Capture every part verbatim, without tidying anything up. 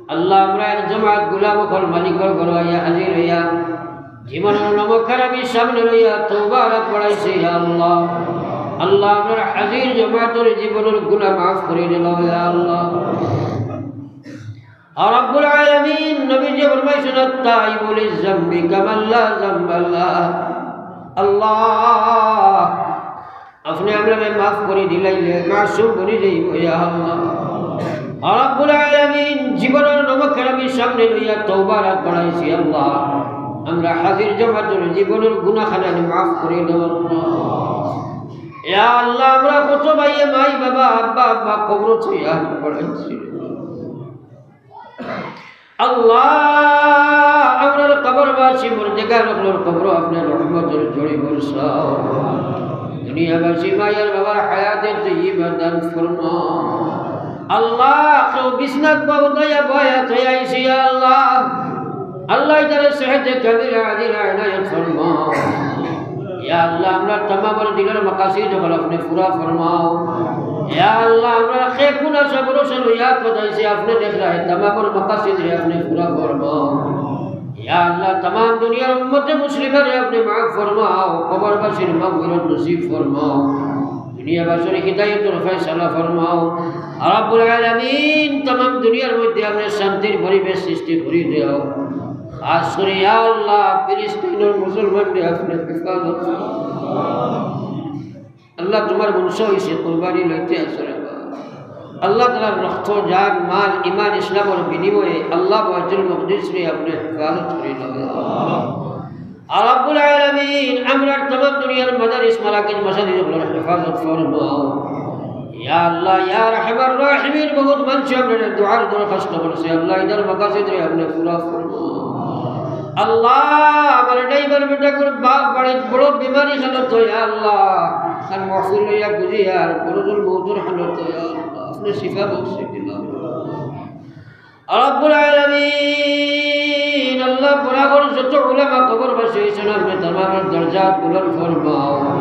আল্লাহ, আমরা এক জমাত গুলাম অকল মালিকর ঘরো আইয়া হাজির অইয়া জীবনর নমক হারামি সামনে লইয়া তওবার আত বাড়াইছি, ইয়া আল্লাহ। আল্লাহ, আমরার হাজির জমাতর জীবনর গুনাহ মাফ করি দিলাও, ইয়া আল্লাহ। আর রব্বুল আলামিন, নবীজি ফরমাইছইন, "আত-তাইবু লিয-যামবি কামান লা যামবা লাহ।" আল্লাহ, আপনে আমরারে মাফ করি দিলাইলে মাসুম বনি যাইবো, ইয়া আল্লাহ। আর রব্বুল আলামিন, জীবনর নমক হারামি সামনে লইয়া তওবার আত বাড়াইছি, আল্লাহ। আমরা হাজির জমাতর জীবনর গুনাহ খানারে মাফ করি দেও, আল্লাহ। ইয়া আল্লাহ, আমরা কত ভাইয়ে, মাই, বাবা, আব্বা, আম্মা কবরো থইয়া আত বাড়াইছি। আল্লাহ, আমরার কবরবাসী মুর্দেগান অকলর কবরো আপনে রহমতর ঝড়ি বরসাও। দুনিয়াবাসী মাই আর বাবার হায়াতে তৈয়বা দান ফরমাও। আল্লাহ, কেউ বিছনাত বাউদাইয়া বয়া থইয়া আইছি, ইয়া আল্লাহ। আল্লাহ, ইতারে সেহতে কামিলা আজিলা এনায়েত ফরমাও। ইয়া আল্লাহ, আমরার তামামর দিলর মাকাসিদ অকল আপনে পুরা ফরমাও। ইয়া আল্লাহ, আমরার কে কুন আশা ভরসা লইয়া আত বাড়াইছি, আপনে দেখরা, হে তামামর মাকাসিদরে আপনে পুরা ফরমাও। ইয়া আল্লাহ, তামাম দুনিয়ার উম্মতে মুসলিমারে আপনে মাফ ফরমাও, কবরবাসীর মাগফিরাত নসিব ফরমাও, দুনিয়াবাসীর হিদায়াতর ফয়সালা ফরমাও। আর রব্বুল আলামিন, তামাম দুনিয়ার মধ্যে আপনে শান্তির পরিবেশ সৃষ্টি করি দেও। খাস করি, ইয়া আল্লাহ, ফিলিস্তিনর মুসলমানরে আপনে হেফাজত করো। আল্লাহ, তুমার বংশ অইছে, কুরবানি লইতে আছে রে বাবা। আল্লাহ তাআলার রক্ত, জান, মাল, ইমান, ইসলামর বিনিময়ে আল্লাহ বাইতুল মুকাদ্দাসরে আপনে হেফাজত করি লও। আর রব্বুল আলামিন, আমরার তামাম দুনিয়ার মাদারিস, মারাকিজ, মাসাজিদ অকলর হেফাজত ফরমাও। ইয়া আল্লাহ, ইয়া আরহামার রাহিমিন, বহুত মানষে আমরারে দোয়ার দরখাস্ত করছে, আল্লাহ, ইতার মাকাসিদরে আপনে পুরা ফরমাও। আল্লাহ, আমার ড্রাইভার বেটাগুর বাপ বাড়িত বড় বিমারি হালত, ইয়া আল্লাহ, খান মহফিল লইয়া গুজিয়ার, মরজুল মউতর হালত, ইয়া আল্লাহ, আপনে শিফা বখশি দিলাও। রব্বুল আলামিন, আল্লাহ, বরাবর যত উলামা কবরবাসী অইছইন, আপনে তামামর দরজাত বুলন্দ ফরমাও।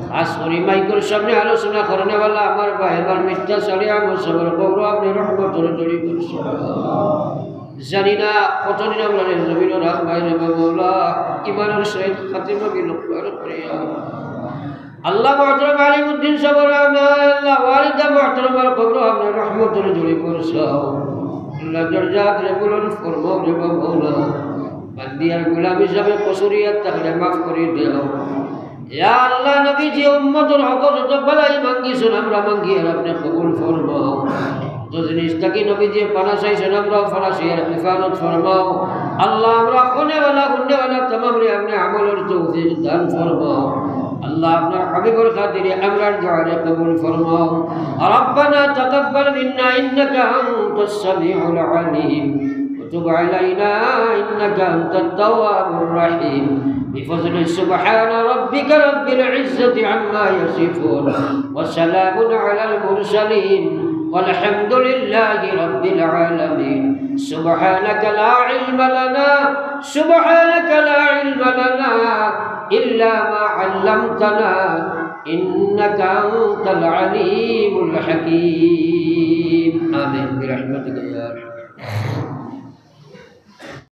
খাস করি মাইকর সামনে আলোচনা করনেওয়ালা আমার ভাই, আমার মির্জা সালেহ আহমদ সাবর কবরো আপনে রহমতর ঝড়ি বরসাও। জানি না কতদিন আমরারে জমিনো রাখবায় রে মওলা, ইমানর সহিত খাতিমা বিল করিয়া। আল্লাহ, মুহতারাম আলিমউদ্দিন সাবর আল্লাহ, ওয়ালিদা মুহতারামার কবরো আপনে রহমতর ঝড়ি বরসাও। আল্লাহ, দরজাতরে বুলন্দ ফরমাও রে মওলা। বান্দি আর গোলাম হিসাবে কসুরিয়াত থাকলে মাফ করি দেও। ইয়া আল্লাহ, নবীজি উম্মতর হকো যত ভালাই মাঙ্গিছইন, আমরা মাঙ্গিয়ার আপনে কবুল ফরমাও। যত জিনিস থাকি নবীজি পানা চাইছইন, আমরাও পানা চাইয়ার হেফাজত ফরমাও। আল্লাহ, আমরা কওনেওয়ালা, হুননেওয়ালা তামামরে আপনে আমলর তৌফিক দান ফরমাও। আল্লাহ, আপনার হাবিবর খাতিরে আমরার দোয়ারে কবুল ফরমাও। ربنا تقبل منا إنك أنت السميع العليم وتب علينا إنك أنت التواب الرحيم. بفضل سبحان ربك رب العزة عما يصفون وسلام على المرسلين والحمد لله رب العالمين. سبحانك لا علم لنا، سبحانك لا علم لنا إلا ما علمتنا إنك أنت العليم الحكيم. آمين برحمتك يا أرحم الراحمين.